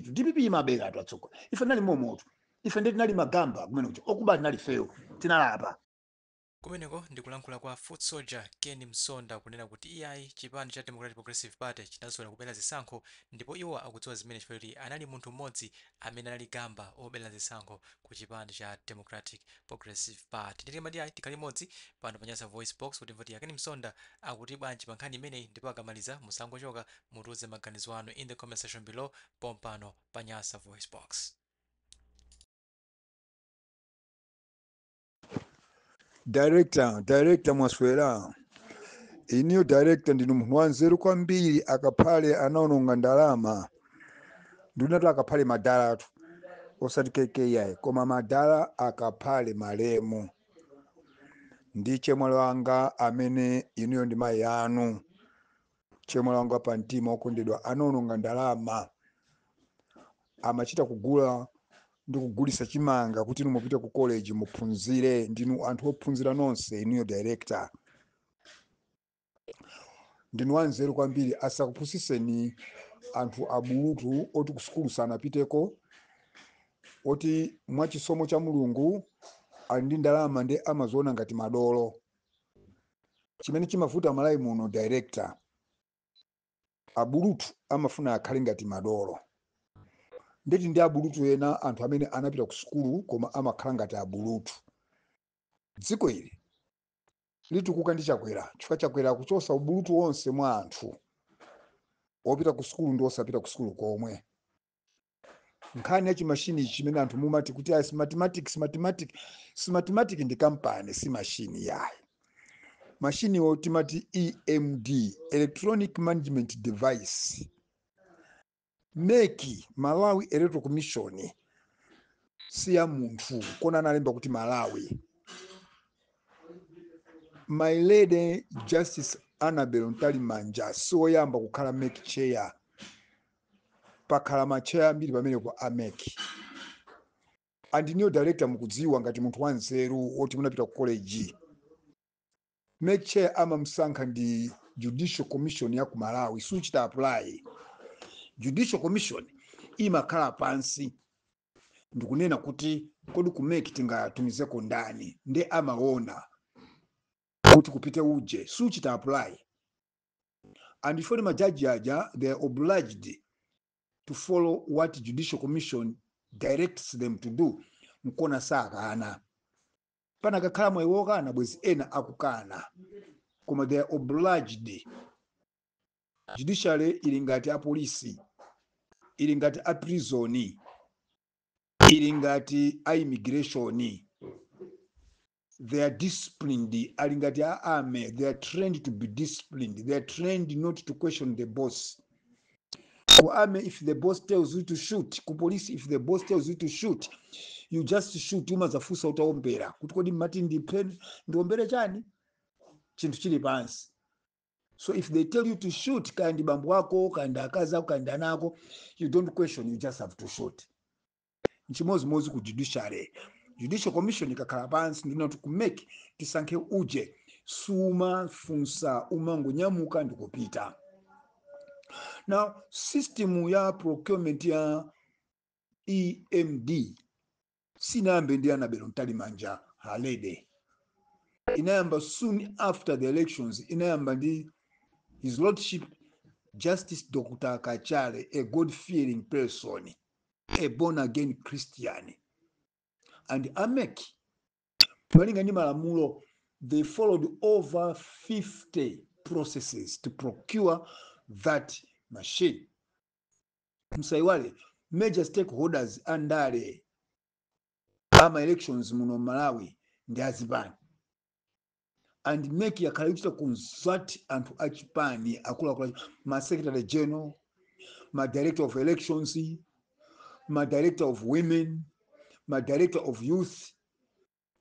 tu. DPP imabera atu atsogoleri. Ife tinali momotu, ife ndi tinali magamba kumene kuja, okuba tinali feyo, tinalapa. Kumeneko ndikulankhula kwa foot soldier Ken Msonda kunena kuti iyayi, chipani cha Democratic Progressive Party chinazolowera kubera zisankho, ndipo iwo akudziwa zimene chifukwa choti anali munthu mmodzi amene anali gamba obera zisankho ku chipani cha Democratic Progressive Party. Ndiye timati ayi, tikhale limodzi pano pa Nyasa Voice Box kuti timve kuti a Ken Msonda akuti bwanji pa nkhani imeneyi. Ndipo akamaliza, musangochoka, mutiuze maganizo anu in the comment section below pompano pa Nyasa Voice Box. Director, director, mwaswera iniyo? Director, ndinu munthu wanzeru kwambiri. Akaphale anaononga ndalama. Ndinati akaphale madala athu, osati KKI, koma madala akaphale malemu ndi chemwali wanga amene inuyo ndi mayi anu, chemwali wanga pa mtima okondedwa, anaononga ndalama. Amachita kugula ndi kugulisa chimanga kuti inu mupite ku college muphunzire. Ndinu anthu ophunzira nonse. Inuyo director, ndinu wanzeru kwambiri. Asakupusiseni anthu abulutu oti ku sukulu sanapiteko, oti mwachisomo cha Mulungu ali ndi ndalama ndi amaziona ngati madolo. Chimene chimavuta Malawi muno, director, abulutu amafuna akhale ngati madolo. Nditi ndi abulutu ena, anthu amene anapita ku sukulu koma amakhala ngati abulutu. Dziko ili litukuka ndi Chakwera, chifukwa Chakwera akuchosa ubulutu wonse mwa anthu opita ku sukulu ndi osapita ku sukulu komwe. Nkhani ya chimashini ichi chimene anthu mumati kuti ayi, Smartmatic, Smartmatic, Smartmatic ndi kampani, si mashini yayi. Mashiniwo timati EMD, electronic management device. MEC, Malawi Electoral Commission, si ya munthu kona analemba kuti Malawi. My Lady Justice Annabel Mtalimanja siwoyamba kukhala MEC chair. Pakhala macheya ambiri pamenepo a MEC. And inuyo director, mukudziwa ngati munthu wanzeru woti munapita ku college, MEC chair amamsankha ndi Judicial Commission ya ku Malawi. Suchita apply. Judicial Commission imakhala pansi ndikunena kuti kodi ku MEC tingatumizeko ndani? Ndi amaona kuti kupite uje. Suchita apply. And ifoni majaji aja, they are obliged to follow what Judicial Commission directs them to do. Nkona sakana. Panakakhala mwayi wokana, bwezi ena akukana, koma they are obliged. Judiciary ili ngati apolisi, ili ngati a prison, ili ngati a immigration. They are disciplined. Ali ngati a army. They are trained to be disciplined. They are trained not to question the boss. Ku army, if the boss tells you to shoot, ku police, if the boss tells you to shoot, you just shoot. Umazafunsa utaombera kuti kodi mmati ndiphe, ndiombere chani, chinthu chili pansi? So if they tell you to shoot, kaya ndi bambo ako, kaya ndi akazi ako, kaya ndi ana ako, you don't question, you just have to shoot. Nchimozimozi ku judiciary. Judicial Commission ikakhala pansi ndinati ku MEC tisankhe uje, sumafunsa, umangonyamuka ndikupita. Now, system ya procurement ya EMD sinayambe ndi Annabel Mtalimanja halede. Inayamba soon after the elections. Inayamba ndi His Lordship Justice Dr Kachale, a God fearing person, a born again Christian. And a MEC, malinga ndi malamulo, they followed over 50 processes to procure that machine. Msaiwale, major stakeholders andale ama elections muno Malawi ndi azipani, and MEC yakhala ikuchita consult anthu achipani, akuluakulu, ma secretary general, ma director of elections, ma director of women, ma director of youth,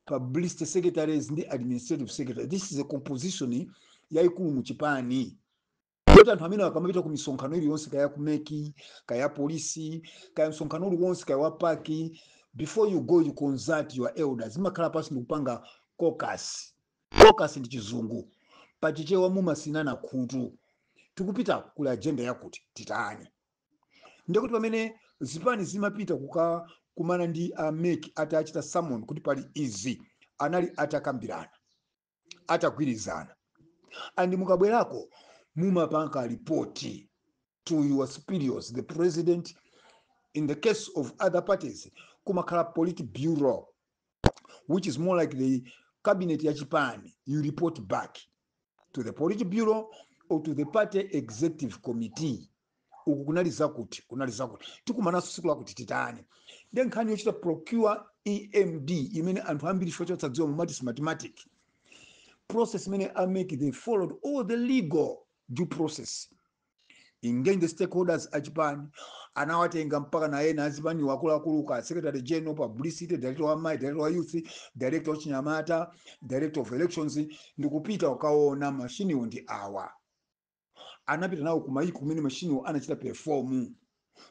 publicity secretaries ndi administrative secretary. This is a composition yayikulu mu chipani, kuti anthu amene akamapita ku misonkhano iliyonse, kaya ku MEC, kaya polisi, kaya msonkhano uliwonse, kaya wa PAC, before you go, you consult your elders. Imakhala pansi ndikupanga caucus. Caucus ndi Chizungu, pachichewa mumasinana khutu, tikupita kuli agenda yakuti titani. Ndikuti pamene Zipani zimapita kukakumana ndi a MEC atachita summon kuti pali izi, anali atakambirana, atagwirizana, and mukabwerako mumapanga ripoti to your superiors, the president. In the case of other parties, kumakhala Politburo, which is more like the cabinet ya chipani. You report back to the Politburo or to the party executive committee: uku kunali zakuti, kunali zakuti, tikumananso tsiku lakuti, titani? Ndi nkhani yochita procure EMD imene anthu ambiri chifukwa chosadziwa mumati Smartmatic process imene a MEC, they followed all the legal due process, engage the stakeholders achipani, anawatenga mpaka na ena azipani wakuluakulu, ka secretary general, publicity, director wa mai, director wa youth, director wa chinyamata, director of elections, ndikupita ukaona mashiniwo ndi awa. Anapita nawo kumayiko kumene mashiniwo anachita perform,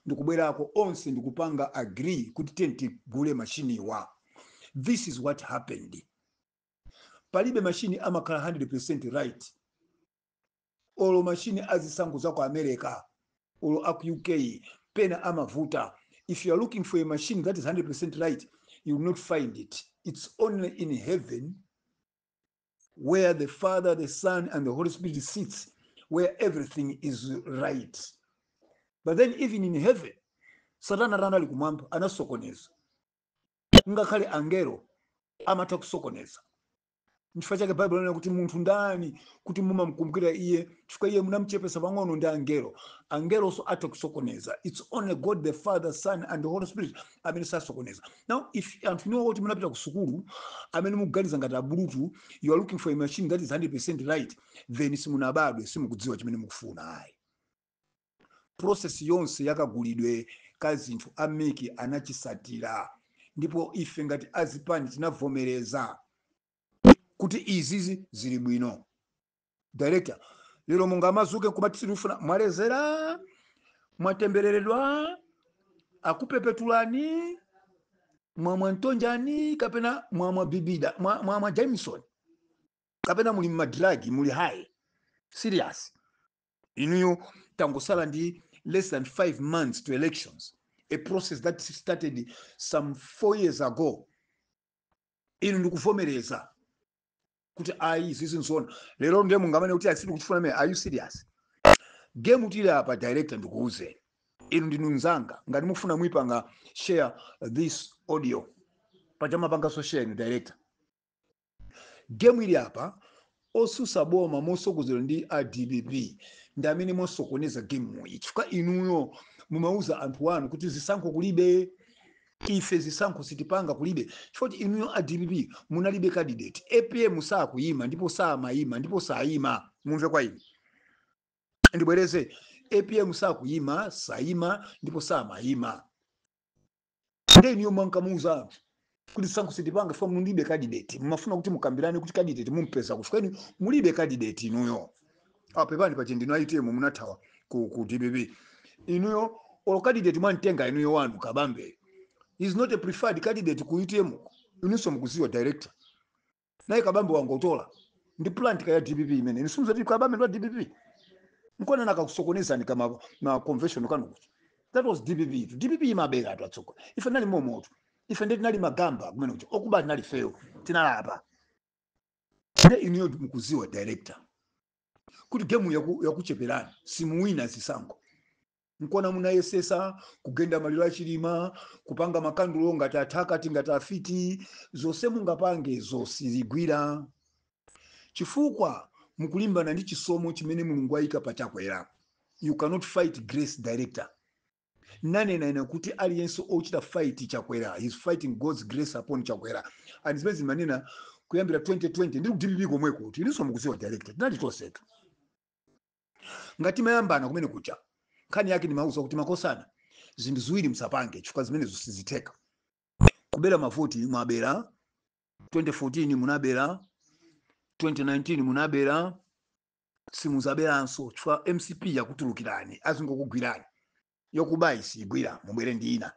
ndikubwerako onse ndikupanga agree kuti tiye tigule mashiniwa. This is what happened. Palibe mashini amakhala 100% right. Olo mashini azisankho za ku America, olo aku UK, pena amavuta. If you are looking for a machine that is 100% right, you will not find it. It's only in heaven, where the Father, the Son and the Holy Spirit sits, where everything is right. But then even in heaven, Satana rana ali kumwamba anasokoneza. Ngakhale angelo amatha kusokoneza. Nchifukwa chake Baibulo linena kuti munthu ndani kuti mumamkumbukira iye? Chifukwa iye munamuchepesa pang'ono ndi angelo. Angelonso atha kusokoneza. It's only God the Father, Son and the Holy Spirit amene sasokoneza. Now, if anthu niwo kuti munapita ku sukulu, amene mukuganiza ngati abulutu, you are looking for a machine that is 100% right, then simunabadwe, simukudziwa chimene mukufuna ayi. Process yonse yakagulidwe ka zinthu a MEC anachisatira, ndipo ife ngati azipani tinavomereza kuti izizi zili bwino. Director, lero mungamazuke kumati sitifuna, mwalezera, mwatembereredwa, akupepetulani, mwamwa ntonjani, kapena mwamwa bibida, mwamwa Jameson, kapena muli mma drug, muli high. Serious, inuyo tangosala ndi less than 5 months to elections, a process that started some 4 years ago. Inu ndikuvomereza kuti ayi, izizi nzona. Lero ndiye mungamane kuti asiti kuchifuna mene. Are you serious? Game tili apa, director, ndikuuze inu ndinu mzanga, ngati mufuna muipanga share this audio, pachamapanganso share inu director. Game ili apa, osusa boma mosokonezedwa ndi a DPP ndi amene mosokoneza game iyi, chifukwa inuyo mumauza anthu anu kuti zisankho kulibe, ife zisankho sitipanga, kulibe, chifukwa kuti inuyo a DPP munalibe candidate. APM sakuyima ndipo samayima ndipo sayima. Mumve kwa ine, ndibwereze: APM sakuyima, sayima ndipo samayima. Nde inuyo mwankamuuza anthu kuti zisankho sitipanga chifukwa mulibe candidate. Mumafuna kuti mukambirane kuti candidate mumpeza kuchifukwa inu mulibe candidate inuyo. Apepani pache, ndinu a UTM, munathawa ku DPP. Inuyo olo candidate mwamtenga inuyo wanu Kabambe is not a preferred candidate ku UTM. Inunso mukuziwa, director, naye Kabambe wangotola ndi plant ya DPP imene inu simuzati Kabambe ndi wa DPP. Nkona nakakusokonezani kama ma convention kanu kuti that was DPP. DPP imabera atu atsogo. Ife nali momoto, ife ndi tinali magamba kumene kuti okuba tinali feyo, tinalapa. Nde inuyo mukuziwa, director, kuti game yakucheperani, simuwina zisankho. Nkona munayesesa kugenda maliro achilima, kupanga makandulo ngati athakati, ngati afiti. Zonse mungapange zosizigwira, chifukwa mukulimbana ndi chisomo chimene Mulungu ayika pachakwera. You cannot fight grace, director. Nanena ina kuti aliyense ochita fight Chakwera is fighting God's grace upon Chakwera. And zimene zimanena kuyambira 2020 ndili ku DPP komweko, kuti inunso mukuziwa, director, tinali tonsetu ngati mayambana kumene kucha. Nkhani yake ndimauza kuti makosana, zinthu ziwiri musapange, chifukwa zimenezo sizitheka. Kubera mavoti mwabera 2014, munabera 2019, munabera, simuzaberanso chifukwa MCP yakutulukirani, azingokugwirani. Yokubayi siyigwira, mubwere ndi ina.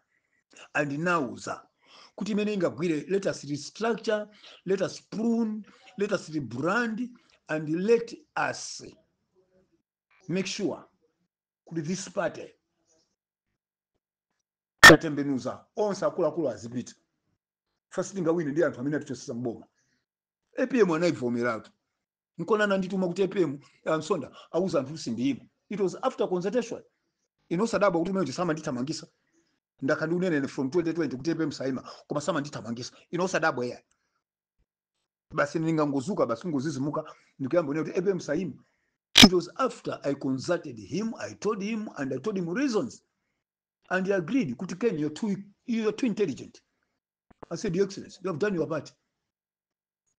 And ndinauza kuti imene ingagwire, let us restructure, let us prune, let us rebrand and let us make sure kuti this party Tatembenuza onse akuluakulu azipita, sitingawine ndi anthu amene atichosesa mboma. APM anaivomeratu, nkona nandituma kuti APM Msonda auza anthu sindiyima. It was after consultation. Inosadabwa kuti mene samandithamangisa. Ndakha ndiunenene from 2020 kuti APM saima, koma samandithamangisa. Inosadabwa iya, basi ndingangozuka, basi ngozizimuka ndikuyamba une kuti APM saima. It was after I consulted him. I told him and I told him reasons and he agreed kuti, "Ken, you're too intelligent." I said, "Your Excellency, you have done your part.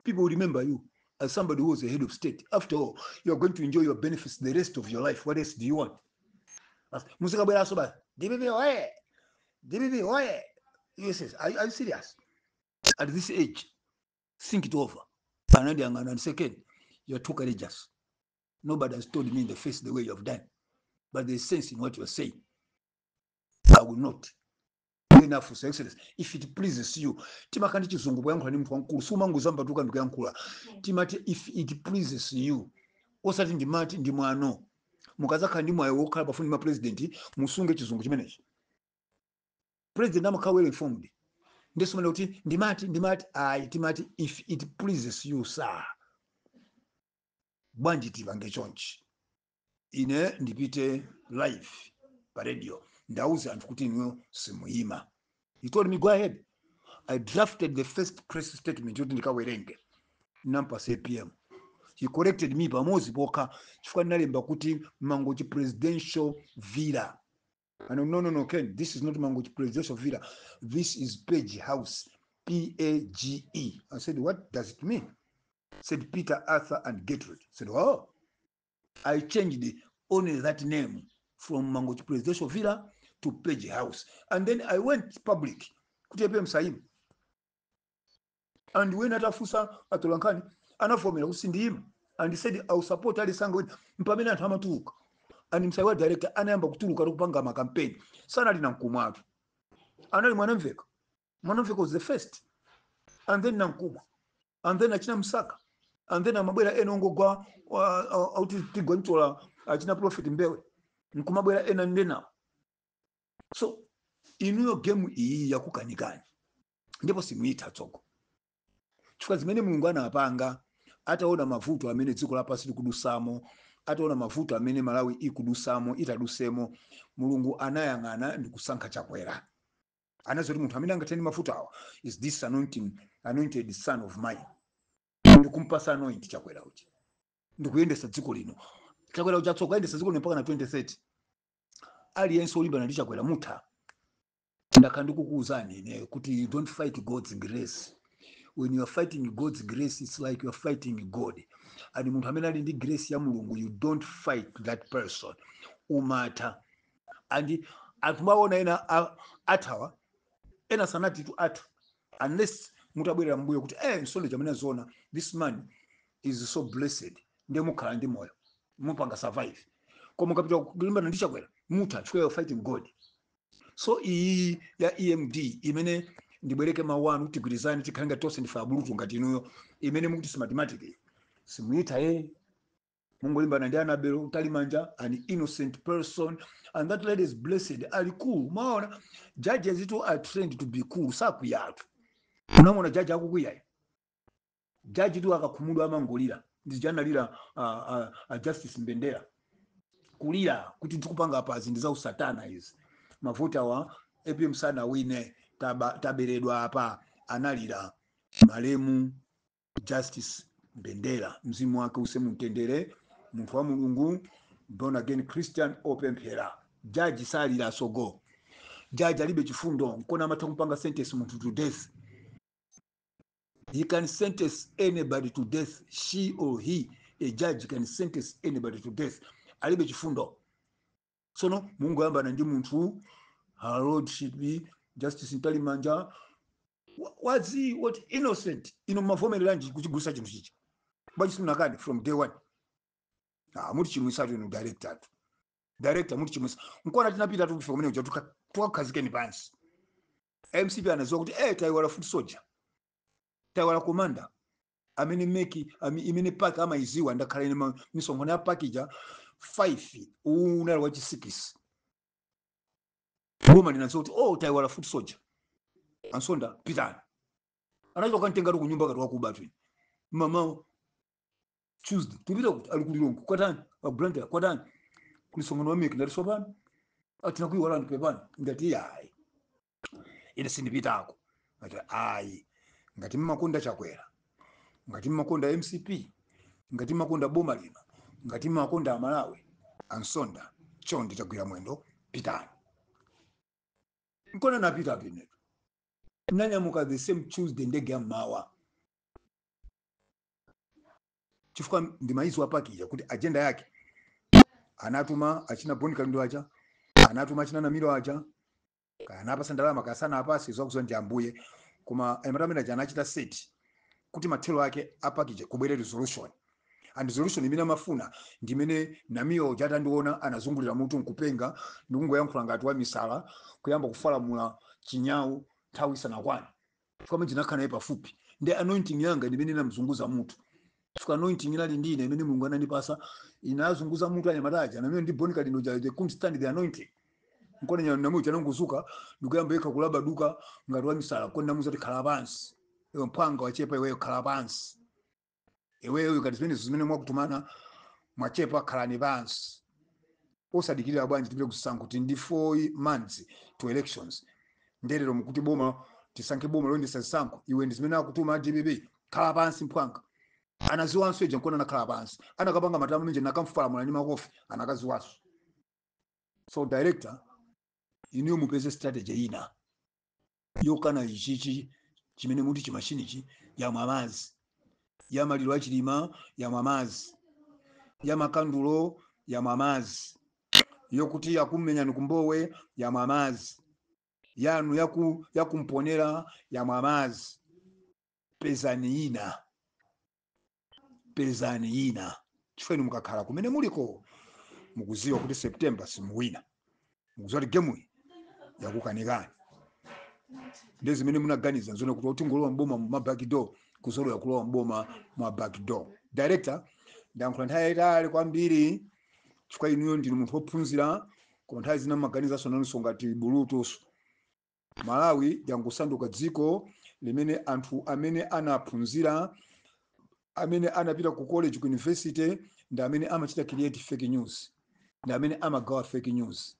People will remember you as somebody who was a head of state. After all, you are going to enjoy your benefits the rest of your life. What else do you want?" Muzikabweraso basi, "DPP oye, DPP oye." Yes, are you serious? At this age, think it over. Anandiyang'ana and said, "Ken, you're too courageous. Nobody has told me in the face the way you have done, but there's sense in what you're saying. I will not." Enough, Your Excellency, if it pleases you. Timakhala ndi chizungu poyankhula ndi munthu wamkulu, sumangozambatuka ndikuyankhula. Timati, "If it pleases you," osati ndimati ndi mwano. Mukazakhala ndi mwayi wokhala pafupi ndi mapresident, musunge chizungu chimenechi. President amakhala well informed. Ndisumene kuti ndimati ayi, timati, "If it pleases you, sir, bwanji tipange chonchi? Ine ndipite live pa radio, ndauze anthu kuti inuyo simuyima." He told me, "Go ahead." I drafted the first press statement yoti ndikawerenge, nampasa APM. He corrected me pamodzi pokha chifukwa ndinalemba kuti Mangochi Presidential Villa. And no, no, no, Ken, this is not Mangochi Presidential Villa, this is Page House, Page. I said, "What does it mean?" Said, "Peter, Arthur and Gertrude." I said, "Oh." I changed only that name from Mangochi Presidential Villa to Page House. And then I went public kuti APM saima. And when atafusa atolankhani, anavomera kuti sindiyima and he said, "I will support alisanga wina." Mpamene anthu amatuluka and msaiwa director anayamba kutuluka kupanga makampeni. Sanali na mkumwatu, anali Mwanamveka. Mwanamveka was the first and then Nankumwa and then achina Msaka and then amabwera ena ongogwa auti tigwa mtola, achina Prophet Mbewe, nkumabwera ena ndenawo. So inuyo game iyi yakukanikani ndipo simuyitha tsoko, chifukwa zimene Mulungu anapanga ataona mavuto amene dziko lapansi likudusamo, ataona mavuto amene Malawi ikudusamo, itadusemo, Mulungu anayang'ana ndi kusankha Chakwera. Anaziwa kuti munthu amene angathane mavuto awa is this anointed son of mine, ndikumpasa anoint Chakwera uja ndikuyendesa dziko lino. Chakwera uja tsoka ayendesa dziko lino mpaka na 2030. Aliyense olimbana ndi Chakwera mutha. Ndakhala ndikukuwuzani ine kuti you don't fight God's grace. When you are fighting God's grace, it's like you are fighting God. And munthu amene ali ndi grace ya Mulungu, you don't fight that person, umatha. And anthu maona ena athawa, ena sanati tu atha unless mutabwerera mbuyo kuti Msonde chamene zona, this man is so blessed, ndiye mukhala ndi moyo, mupanga survive. Koma mukapita kulimbana ndi Chakwera, mutha, chifukwa you are fighting God. So iyi ya EMD imene ndibwereke mawu anu, tigwirizane, tikhale ngati tonse ndife abulutu ngati inuyo, imene mukuti Smartmatic simuyitha ye, mungolimbana ndi Annabel Mtalimanja, an innocent person. And that lady is blessed, ali cool. Maona judges tu are trained to be cool, sakwiyatu. Unamona jaji akukwiyayo? Jaji tu akakhumudwa amangolira. Ndijanalira Justice Mbendera kulira kuti ndikupanga apa zinthu za usatana izi, mavoti awa APM sanawine, taberedwa apa. Analira malemu Justice Mbendera, mzimu wake use mumtendere, munthu wa Mulungu, born again Christian, opemphera. Jaji salira sogo, jaji alibe chifundo, nkona amatha kupanga sentence munthu to death. He can sentence anybody to death, she or he, a judge can sentence anybody to death, alibe chifundo. Sono mungoyambana ndi munthu, Her Lordship Justice Mtalimanja, wazi what innocent. Ino mavomereranji kuchigusa chinthu chichi? Bwanji simunakani from day one? Ah, muti chimwisatu inu director tu, director, muti chimwisa. Nkona tinapita tukufe kumene kuja tukakhazikeni pansi. MCP anaziwa kuti tayiwala foot soldier, tayiwala commander amene MEC imene PAC amayiziwa. Ndakhala ine misonkhano ya PAC ija 5, uwu unali wachi 6. Boma linadziwa kuti, oh, tayiwala foot soldier. Ansonda, pitani. Anachita kukantenga ku nyumba kati wakuba twini. Mama Tuesday tupita kuti ali kulilongo kwatani, pa Blantyre kwatani, kulisongano wa MEC. Ndati sopano atina kuiwalani, pepani. Ndati yayi, ine sindipitako. Ati ayi, ngati mmakonda Chakwera, ngati mmakonda MCP, ngati mmakonda boma lino, ngati mmakonda Amalawi, Ansonda, chonde tagwira mwendo, pitani. Nkona napita pineto, nanyamuka the same Tuesday, ndege ya mmawa, chifukwa ndimaizi apakija kuti agenda yake anatuma achina Boni Kalindo aja, anatuma achina Namiro aja, kaya anapasa ndalama, kaya sanapase, zakuziwa ndi Ambuye. Koma anyamata amene aja anachita set kuti mathelo ake apakije kubwere resolution, and resolution imene amafuna ndimene Namiyo uja atandiona anazungulira mutu nkupenga ndikungoyankhula ngati wa misala, kuyamba kufalamula chinyawu nthawi isanakwane, chifukwa ndinakhala naye pafupi ndi anointing yanga ndimene inamzunguza mutu, chifukwa anointing inali ndine imene Mulungu anandipasa inazunguza mutu anyamata aja. Namene ndi Boni Kalindo ja, they couldn't stand the anointing. Nkona Namiyo chananguzuka ndikuyamba yekha kulabaduka ngati wa misala. Kodi ndamuza kuti, "Khala pansi iwe, mphwanga wachepa iweyo, khala pansi iweyo. Ngati zimenezo zimene mwakutumana mwachepa, khalani pansi. Osadikirira bwanji tipite kusankho? Kuti ndi 4 months to elections, ndelero mukuti boma tisankhe boma loyendesa zisankho. Iwe ndi zimene akutuma a DPP, khala pansi mphwanga." Anaziwanso ija, nkona anakhala pansi. Anakapanga matama menje, nakamfalamula ndi makofi, anakaziwanso. So director, inuyo mupeze strategy ina yokana ichichi chimene muti chimashinichi yamwa madzi ya maliro achilima, yamwa madzi ya makandulo, yamwa madzi yokuti yakummenyani kumbowe, yamwa madzi yanu yakumponera, yamwa madzi. Pezani ina, pezani ina, chifukwa inu mukakhala kumene muliko mukuziwa kuti September simuwina, mukuziwa kuti gemuyi yakukanikani. Ndi zimene munaganiza nzone kuti tingolowa mboma mwa backdoor, kuzolowa kulowa mboma mwa backdoor. Director, ndayankhula nthawi yayitali kwambiri chifukwa inuyo ndinu munthu wophunzira, koma nthawi zina mmaganizanso nanunso ngati bulutuso. Malawi yangosanduka dziko limene anthu amene anaphunzira, amene anapita ku college, ku university, ndi amene amachita create fake news, ndi amene amagawa fake news.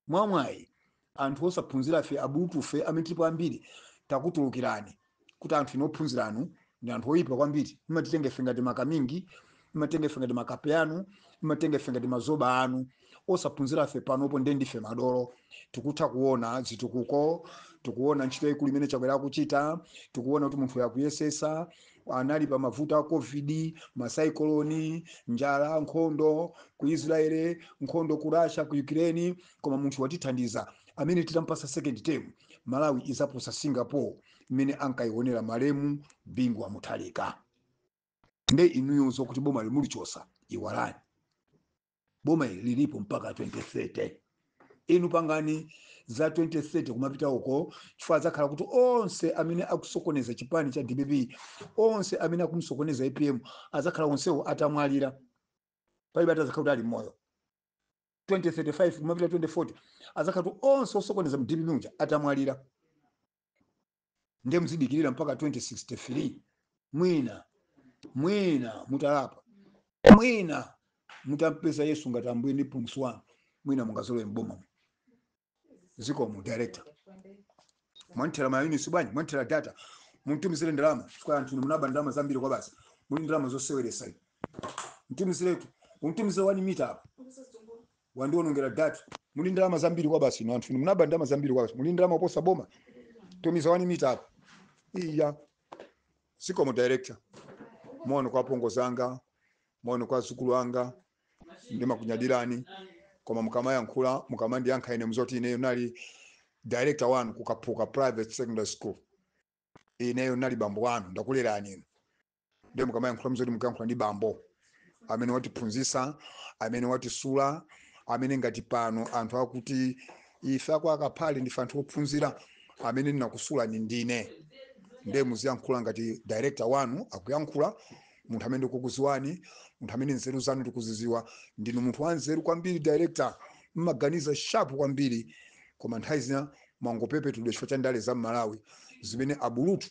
Mwamwayi anthu osaphunzira fe, abulutufe amene tilipo ambiri, takutulukirani kuti anthu inu ophunziranu ndi anthu oyipa kwambiri. Mmatitenga ife ngati makamingi, mmatenga ife ngati makape anu, mmatenga ife ngati mazoba anu. Osaphunzira fe panopo ndiye ndife madolo. Tikutha kuona zitukuko, tikuona ntchito yaikulu imene Chakwera akuchita, tikuona kuti munthu yakuyesesa. Anali pa mavuto a COVID, ma cyclone, njala, nkhondo ku Israeli, nkhondo ku Russia, ku Ukraine, koma munthu watithandiza amene titampasa second term, Malawi izaposa Singapore imene ankayionera malemu Bingu wa Mutharika. Nde inuyo zokuti boma limulichosa, iwalani. Boma ili lilipo mpaka 2030. Inu pangani za 2030 kumapita uko, chifukwa adzakhala kuti onse amene akusokoneza chipani cha DPP, onse amene akumusokoneza APM, adzakhala onsewo atamwalira. Palibe atazakhala kuti ali moyo. 2035 kumapita 2040 adzakhala kuti onse osokoneza mu DPP muja atamwalira. Ndiye muzidikirira mpaka 2063, mwina mwina mutalapa, mwina mutampeza Yesu ngati Ambuye ndi Mpulumutsi wanu, mwina mungazolowe mboma. Zikomo, director. Mwanthera ma units bwanji? Mwanthera data. Muntumizire ndalama, chifukwa anthu inu munaba ndalama zambiri kwa basi. Muli ndalama zoseweresa inu. Mtumiziretu, untumizire 1 meter apa, wandionongera data. Muli ndalama zambiri kwa basi inu. Anthu inu munaba ndalama zambiri kwa basi. Muli ndalama kuposa boma. Tumiza 1 meter apa. Iya, zikomo, director. Moni kwa pongozi anga, moni kwa zukulu anga. Ndimakunyadirani, koma mukamayankhula, mukamandiyankha ine, muzoti ineyo nali director wanu kukaphuka Private Secondary School. Ineyo nali bambo wanu, ndakulerani inu. Ndiye mukamayankhula muzoti mukayankhula ndi bambo amene watiphunzitsa, amene watisula, amene ngati pano anthu akuti ife ako akaphale ndife anthu ophunzira, amene ndinakusulani ndine. Ndiye muziyankhula ngati director wanu akuyankhula, munthu amene ndikukuziwani, munthu amene nzeru zanu ndikuziziwa. Ndinu munthu wanzeru kwambiri, director. Mmaganiza sharp kwambiri. Koma nthawi zina mwangopepetudwa chifukwa cha ndale za Malawi zimene abulutu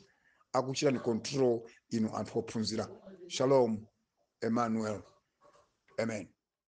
akuchitani control inu anthu ophunzira. Shalom, Emmanuel, amen.